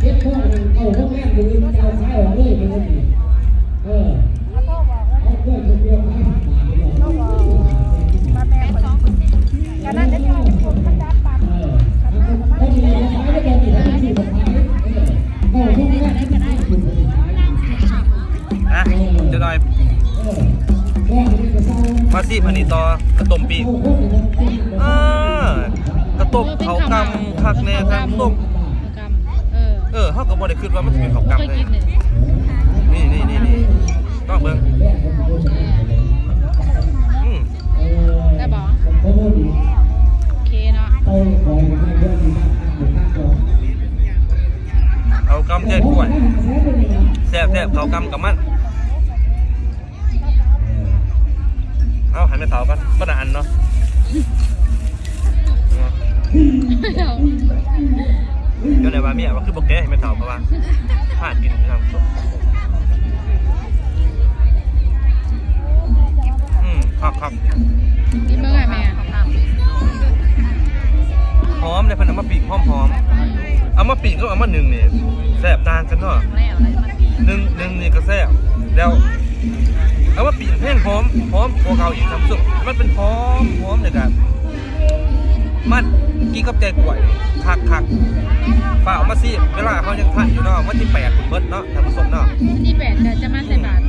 ເຈັດໂມງ ເກົ້າໂມງແລງ ມື້ອື່ນເຈົ້າຂາຍອອກເລີຍ ມື້ອື່ນນີ້ ເອີ ເອົາເຄື່ອງໄປເກັບຂາຍ ກະນັ້ນ ເອີ ຄົນນີ້ຂາຍແລ້ວ ເຈົ້ານີ້ໃຫ້ມັນຊື້ຂາຍ ເອີ ເກົ້າໂມງແລງ ນະ ຈັກໜ່ອຍ ມາຊີບອັນນີ້ຕໍ່ ກະຕົ້ມປີ້ງ ເອີ ກະຕົ້ມເຂົ້າກ່ຳຄັກແນ່ ກະຕົ້ມ ເອີ ເອີ ເຮົາກະບໍ່ໄດ້ຄິດວ່າມັນຊິເປັນເຂົ້າກ່ຳເດ້ ນີ້ໆໆ ລອງເບິ່ງ ອືມ ແຊບບໍ່? ໂອເຄເນາະ ເຂົ້າກ່ຳແຈກກ້ວຍ ແຊບໆ ເຂົ້າກ່ຳກັບມັນ ເອົາໃຫ້ແມ່ເຖົ້າກ່ອນ ຄົນລະອັນເນາະ ເຈົ້າໄດ້ວ່າເມຍວ່າຄືບໍ່ແກະໃຫ້ແມ່ເຖົ້າ ເພາະວ່າພາດກິນ ອືມ ຄັກໆ ກິນເບິ່ງໃຫ້ແມ່ ຫອມເດ້ ເພິ່ນເອົາມາປີ້ງຫອມໆ ເອົາມາປີ້ງກັບເອົາມາໜຶ້ງນີ້ແຊບຕ່າງກັນເນາະ ໜຶ້ງ ໜຶ້ງນີ້ກະແຊບ ແລ້ວເອົາມາປີ້ງແຮງຫອມ ຫອມກວ່າເກົ່າອີກ ທ່ານຜູ້ຊົມ ມັນເປັນຫອມ ຫອມແລ້ວກະ ມັນກິນກັບແຈກກ້ວຍ ຄັກໆ ຟ້າວມາຊີບ ເວລາເຮົາຍັງທັນຢູ່ເນາະ ວັນທີແປດພຸ້ນເບິດເນາະ ທ່ານຜູ້ຊົມເນາະ ວັນທີແປດກະຈະມາໃສ່ບາດ